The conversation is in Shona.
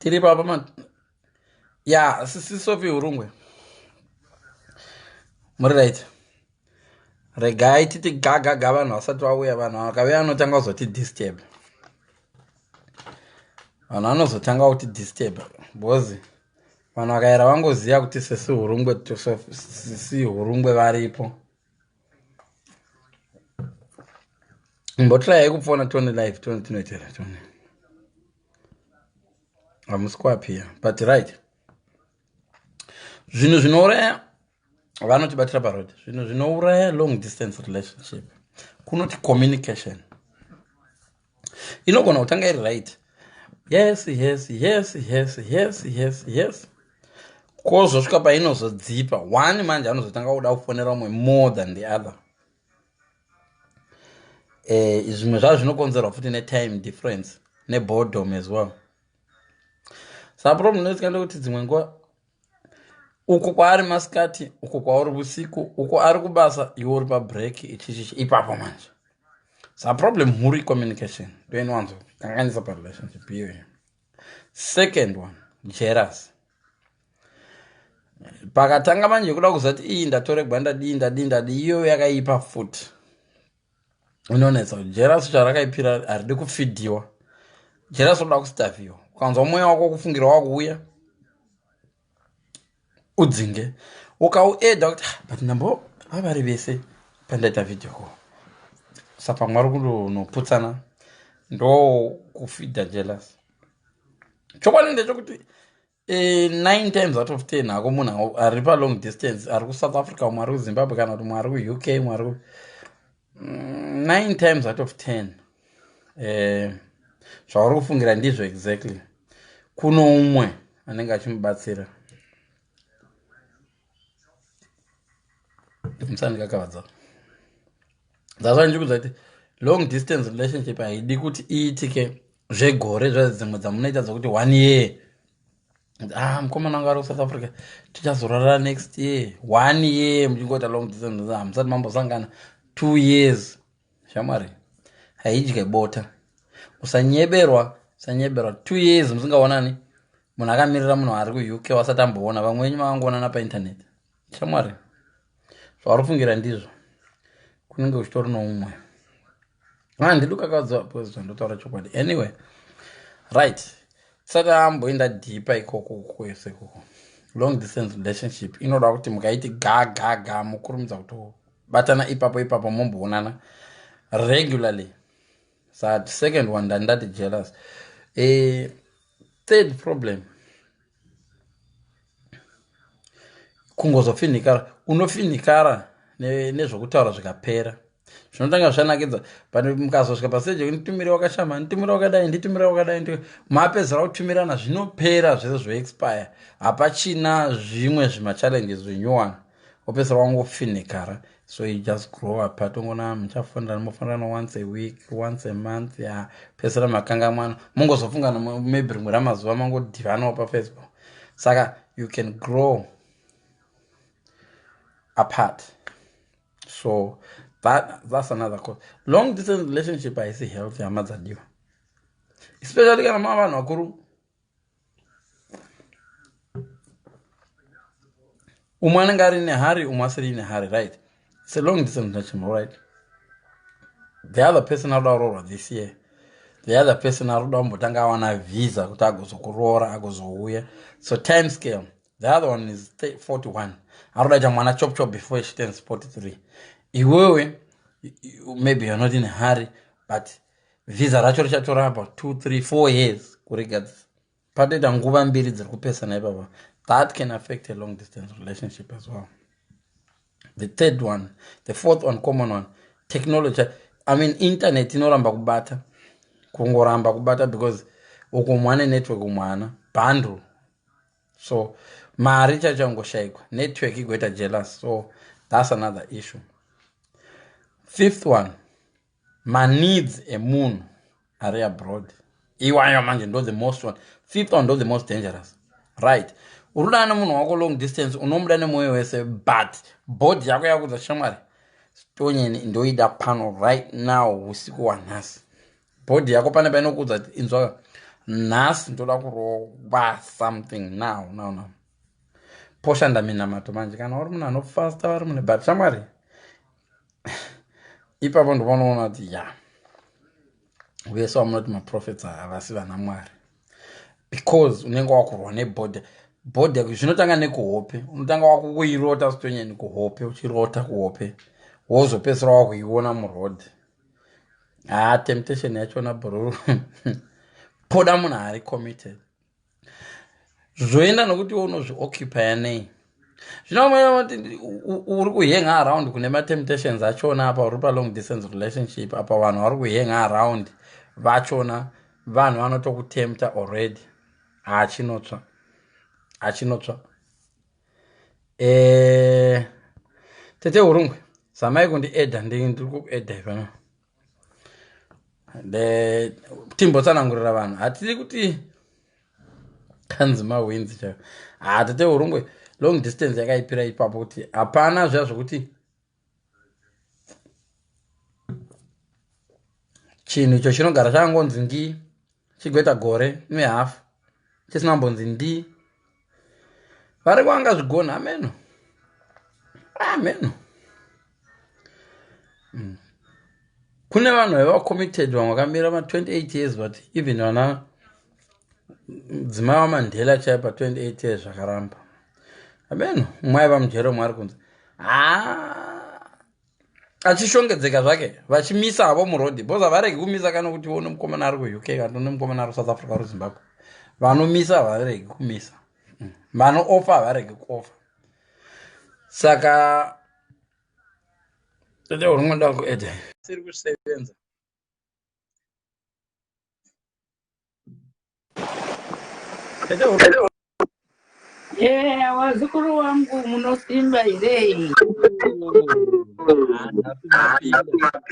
Tiri papa ma ya sisi Sophie Hurungwe. Muri right. Regai titi gaga ga vanhu vasati vauya, vanhu vakauya vanotanga kuzoti disturb. Vanhu vanozotanga kuti disturb because vanhu vakaera vangoziva kuti sisi Hurungwe, sisi Hurungwe varipo. Mbotrayai kupfona tone live tone tinoitera tone. Hamusi kuapia but right. Zvinhu zvinouraya vanotibatira paroad, zvinhu zvinouraya long distance relationship kunoti communication inogona kutanga iri right. Yes, yes, yes, yes, yes, yes, yes. Kozosvika painozodzipa one manje anozotanga kuda kufonera umwe more than the other. Zvimwe zvazvo zvinokonzerwa futi netime difference neboredom as well. Saka problem inoitika ndekuti dzimwe nguva uko kwaari masikati, uko kwauri usiku, uko ari kubasa, iwe uri pabreak, ichichichi ipapo manje. Saka problem huru icommunication, ndo inowanzokanganisa parelationship iyoyo. Second one, jealous. Pakatanga manje kuda kuzati iyi ndatoregwa, ndadii, ndadii, ndadii, iyoyo yakaipa futi. Inonetsa. Jealous charakaipira haridi kufidhiwa. Jealous unoda kustaviwa. Ukanzwa mweya wako kufungira wakuuya, udzinge. Ukaueda kuti, but ndambo vavari vese pandaita video call. Saka pamwe vari kundonoputsana, ndo kufidha jealous. Chokwadi ndechekuti 9 times out of 10 hako munhu ari palong distance, ari kuSouth Africa, umwe ari kuZimbabwe, kana kuti umwe ari kuUK, umwe ari 9 times out of 10 zvauri kufungira ndizvo exactly. Kuno umwe anenge achimubatsira. Musandikakavadza. That's why ndikuudza kuti long distance relationship haidi kuti iitike zvegore, zvadzo dzimwe dzamunoita dzokuti 1 year. Mukomana wangu ari kuSouth Africa, tichazorara next year. 1 year muchingoita long distance, hamusati mambosangana. 2 years, shamwari, haidye bota. Usanyeberwa, usanyeberwa. 2 years musingaonani, munhu akamirira munhu ari kuUK wasati amboona. Vamwe venyu makangoonana painternet. Shamwari, zvauri kufungira ndizvo, kunenge uchitori noumwe. Handidi kukakavadzwa because zvandotaura chokwadi. Anyway, right, tisati amboenda deeper ikoko kwese ikoko, long distance relationship inoda kuti mukaiti ga ga ga mukurumidza kutobatana ipapo ipapo, momboonana regularly. Sa second one ndandati jealous. Third problem, kungozofinhikara. Unofinhikara nezvokutaura zvikapera, zvinotanga zvanakidza, but mukazosvika pastage nditumire wakashama, nditumire wakadai, nditumire wakadai, mapedzera kutumirana, zvinopera zvese, zvoexpire, hapachina zvimwe zvimachallenges zvinyuwana, wopedzera wangofinhikara. So you just grow up. Atongona muchafonderana, mofonderana once a week, once a month, ya pedzera makangamwana, mungozofungana maybe rimwe ramazuva mangodhivanawo paFacebook. Saka you can grow apart. So that's another cause. Long distance relationship haisi healthy, hama dzadiwa, especially kana mava vanhu vakuru. Umwe anenge ari nehari, umwe asiri nehari, right? It's a long distance relationship, right? The other person ari kuda kuroorwa this year, the other person ari kuda kumbotanga awana visa kuti agozokuroora, agozouya. So time scale. The other one is 41, ari kuda kuita mwana chop chop before she turns 43. Iwewe maybe you're not in a hurry, but visa racho richatora about 2, 3, 4 years kurigadzisa. Patoita nguva mbiri dziri kupesana ipapa. That can affect a long distance relationship as well. The third one, the fourth one, common one, technology. I mean, internet inoramba kubata, kungoramba kubata, because uku mwane network, umwana bundle, so mari chachangoshaikwa, network igoita jealous. So that's another issue. Fifth one, maneeds emunhu ari abroad iwayo manje ndo the most one. Fifth one ndo the most dangerous, right? Uri kuda nemunhu wako long distance, unomuda nemwoyo wese, but body yako yakudza, shamwari, stonyeni ndoida pano right now, usiku hwanhasi. Body yako pane painokuudza kuti inzwa. Nhasi ndoda kurova something now now now. Poshanda minamato manje kana uri munhu anofasta vari munhu but shamwari ipapo ndopanoona kuti ya vese vamunoti maprofets havasi vana Mwari because unenge wakurwa nebhodha bhodha zvinotanga nekuhope unotanga wakuirota sitonyeni kuhope uchirota kuhope wozopedzisira wakuiona muroad. Haa temptation yachona bhururu poda munhu ari committed zvoenda nokuti iwe unozvioccupya nei. Zvino uri kuhenga around kune matemptations achona apa uri palong distance relationship apa vanhu vari kuhenga around vachona vanhu vanotokutempta already. Hachinotsva hachinotsva. Tete Hurungwe, zamai kundiedha, ndiri kukuedha ipano timbotsanangurira vanhu. Hatidi kuti kanzi mawinzi chaivo. Ha, tete Hurungwe, long distance yakaipira ipapo kuti hapana zviya zvokuti chinhu icho chinogara chakangonzi ngi chigoita gore nehafu chisina kumbonzi ndi vari kwanga zvigona ameno ameno. Kune vanhu vaiva committed vamwe vakamira ma28 years, but even vana mudzimai waMandela chaiyo pa28 years zvakaramba ameno. Mumwe aiva mujere, umwe ari kunze ha achishongedzeka zvake vachimisa havo murodhi because havaregi kumisa kana kuti one mukomana ari kuUK kana une mukomana ari kuSouth Africa ari kuZimbabwe. Vanomisa havaregi kumisa, vanoofa havaregi kuofa. Saka tete urungoda kuedha siri kusevenza. Tete. Yeah, wazukuru wangu munosimba here? Nhasi mapinda.